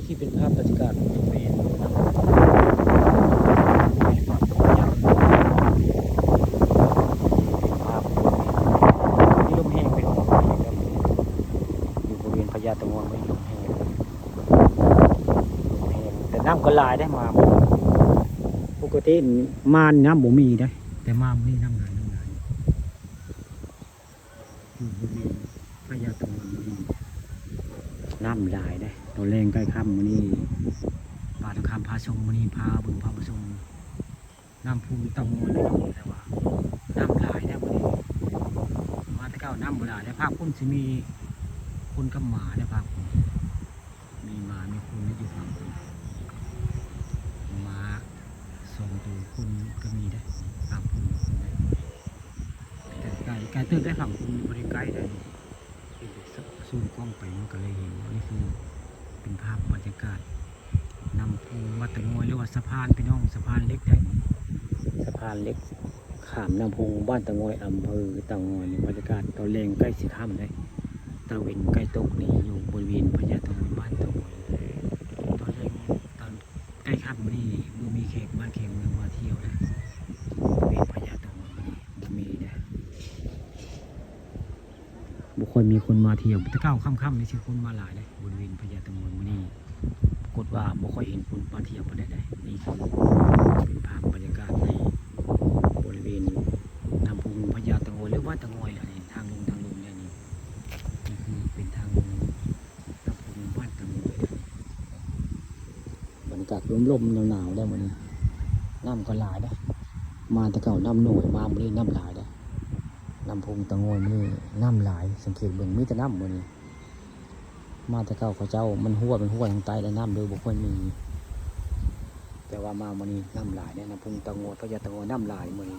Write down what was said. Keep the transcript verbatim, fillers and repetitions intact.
ที่เป็นภาพบรรยากาศบริเวณน้ำ เป็นภาพบริเวณมีลมแห้งเป็นของดีครับ อยู่บริเวณพญาเต่างอยมีลมแห้ง ลมแห้ง แต่น้ำก็หลายได้มา ปกติมาน้ำบ่มีได้ แต่มามื้อนี้น้ำหลาย น้ำหลาย อยู่บริเวณพญาเต่างอยมื้อนี้น้ำหลายได้ ตอนแลงใกล้ค่ำมื้อนี้ บ่าวทองคำพาชมมื้อนี้ พาเบิ่ง พามาชม น้ำพุงเต่างอยพี่น้อง แต่ว่าน้ำหลายได้มื้อนี้ มาแต่เก่าน้ำบ่หลายได้ ภาคพุ้นสิมีคนกับหมาได้ ภาคพุ้น มีหมา มีคนอยู่ภาคพุ้น หมาสองตัว คนก็มีได้ ภาคพุ้น แต่ไกล ไกลเติบได้ ภาคพุ้น บ่ได้ไกลได้ เป็นแต่ซูมกล้องไปมันก็เลยเห็น อันนี้คือเป็นภาพบรรยากาศน้ำพุงวัดเต่างอย หรือว่าสะพานพี่น้อง สะพานเหล็กได้ สะพานเหล็กข้ามน้ำพุงบ้านเต่างอย อำเภอเต่างอย นี่บรรยากาศตอนแลงใกล้สิค่ำได้ ตะเว็นใกล้ตกนี่ อยู่บริเวณพญาเต่างอย บ้านเต่างอย ตอนแลง ตอนใกล้ค่ำนี่บ่มีแขกบ้านแขกเมืองมาเที่ยวนะ บริเวณพญาเต่างอยนี่บ่มีนะ บ่ค่อยมีคนมาเที่ยว แต่เก่าค่ำๆนี่สิคนมาหลายเลย บริเวณพญาเต่างอยมื้อนี้ ปรากฏว่าบ่ค่อยเห็นคนมาเที่ยวปานใดเลย นี่คือเป็นภาพบรรยากาศในบริเวณน้ำพุงพญาเต่างอย หรือว่าเต่างอยแหละนี่ ทางลง ทางลงเนี่ยนี่ นี่คือเป็นทางลงน้ำพุงบ้านเต่างอย บรรยากาศลมๆหนาวๆได้มื้อนี้ น้ำก็หลายได้ มาแต่เก่าน้ำน้อย มามื้อนี้น้ำหลายได้ น้ำพุงเต่างอยมื้อนี้น้ำหลาย สังเกตเบิ่งมีแต่น้ำมื้อนี้ มาแต่เก่าเขาเจ้ามันห้วย มันห้วยทางใต้แล้วน้ำเลยบ่ค่อยมี แต่ว่ามามื้อนี้น้ำหลายได้ น้ำพุงเต่างอย พญาเต่างอยน้ำหลายมื้อนี้